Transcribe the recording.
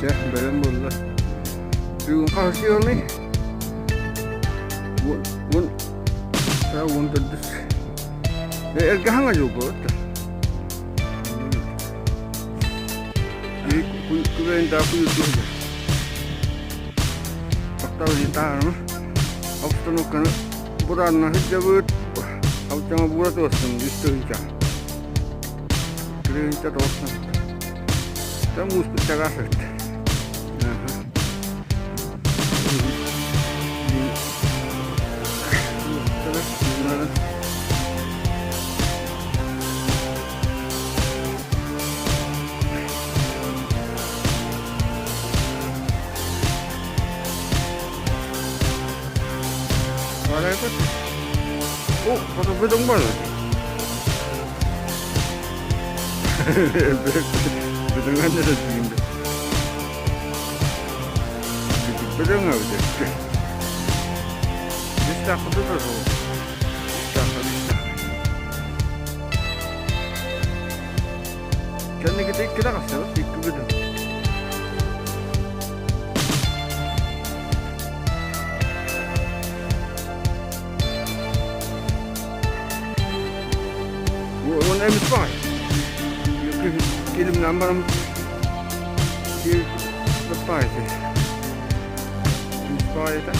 Чэ, бэлэм буолла. Бүгүн хаһыс ыалый? Уон, 14. Эргэ хаҥа дьыл буолар. Обстановканы бураанна сылдьабыт, алтаҥа буура туостун үс тыһыынча. Тыһыынча тоҕустан. Там мууспут чараас эбит. О, бөдөҥ бар. Бөдөҥ аннара тиийдэ. Бөдөҥ эбит. Бистаахпыты да суох. Кэнниките икки таҕыстыбыт, икки бүтүн. Уон эмис баҕай. Килимнэн баран баҕай баҕай этэ.